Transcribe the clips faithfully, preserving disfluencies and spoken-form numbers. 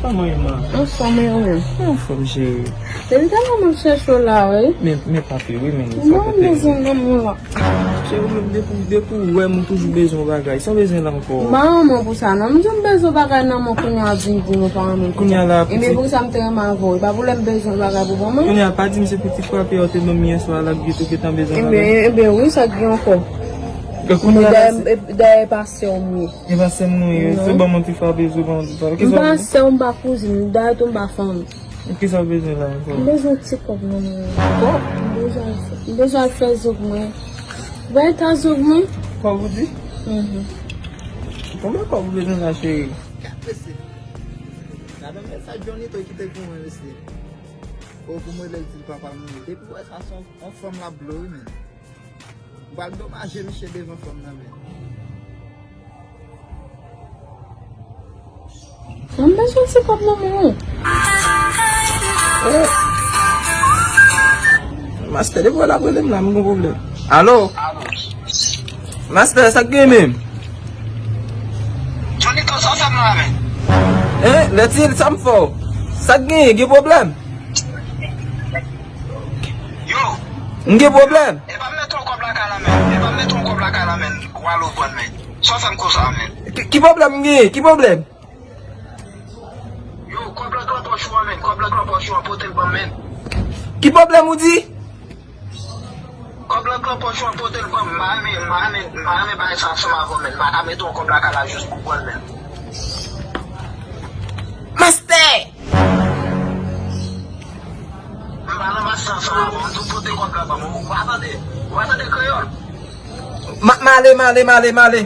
Kòman w ye, ma? Anfòm, e ou menm? Anfòm, cheri. Depi talè m ap chèche w la, wi. Men, men pa pi, wi, men sa. Non, m bezwen lanmou la. Cheri, ou menm depi, depi w wè m, ou toujou bezwen yon bagay. Sa w bezwen la ankò? M pa renmen w pou sa, non. M di w m bezwen yon bagay nan men w, kounye a w vin di m ou pa renmen m pou sa. Kounye a la, pitit. Ebyen, pou sa m te renmen avè w. E pa pou lè m bezwen yon bagay pou ban mwen. Kounye a, pa di m se pitit frape a w te ban m yè swa la, ki tou gentan bezwen yon bagay. Ebyen, ebyen, wi, sa k gen ankò? Kounye a la, dayè, dayè, e pa sè w m ye. E pa sè m nou ye. Non. Se ban m yon ti frape, se ban m yon ti frape. M pa sè w, m pa kouzin, dayè tou m pa fanmi. Kisa w bezwen la ankò? M bezwen ti kòb nan men w. Kòb? M bezwen al fè, m bezwen al fè zong mwen. Bay ta zong mwen. Kòb ou di? Mhm. Konbyen kòb ou bezwen la, cheri? Gad mesye. Gad mesye, sa Johnny to kite pou mwen, mesye. O, pou mwen, lè l di l papa m, depi w wè sa, se yon, yon fanm l ap blowe, men. Ou pral domaje misye devan fanm nan, men. M bezwen ti kòb nan men w. Mastè, depi w ap rele m la, m gon pwoblèm. Alo? Mastè, sa k gen menm? Johnny, to sa w fè m la, men? Hein? Lètil, sa m fè w? Sa k gen? Gen pwoblèm? Yo. M gen pwoblèm? E pa m mete yon kòb lakay la, men. E pa m mete yon kòb lakay la, men. W al ou pran, men. Sa w fè m konsa, men? Ki, ki pwoblèm m gen? Ki pwoblèm? Yo, kòb la k lan pòch ou an, men. Kòb la k lan pòch ou an, pote l ban m, men. Ki pwoblèm ou di? Kòb la k lan pòch ou an, pote l ban m. M pa renmen, m pa renmen, m pa renmen bagay sa ansanm avè w, men. M pa ka mete yon kòb lakay la jis pou pran l, men. Mastè! M pa nan mastè ansanm avè w, m tou pote kòb la ban m. Ou pa tande? Ou pa tande kreyòl? Ma-, m ale, m ale, m ale, m ale.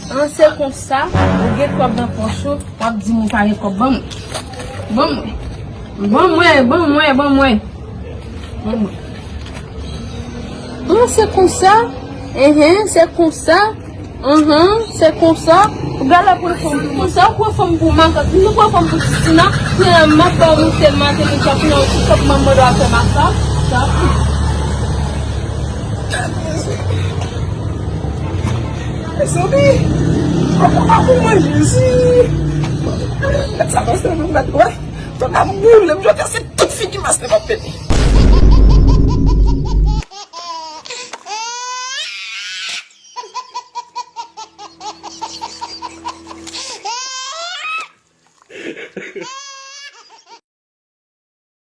An, se konsa, ou gen kòb nan pòch ou, w ap di m ou pa gen kòb, ban mwen. Ban mwen. Ban mwen, ban mwen, ban mwen. Ban mwen. An, se konsa, enhen, se konsa, anhan, se konsa. Ou gade pou fanm pou konsa, ou pran fanm pou makak, nou pran fanm pou Kristina, kounye a m ap ba w monte maten, nou ap pran yon ti kòb manman dwa fè makak. Sa. Mezanmi, kòman pa pou mwen, Jezi? Mèt sa pastè nou mèt wè. Tonnè boule m, jodi a se tout figi mastè m ap pete.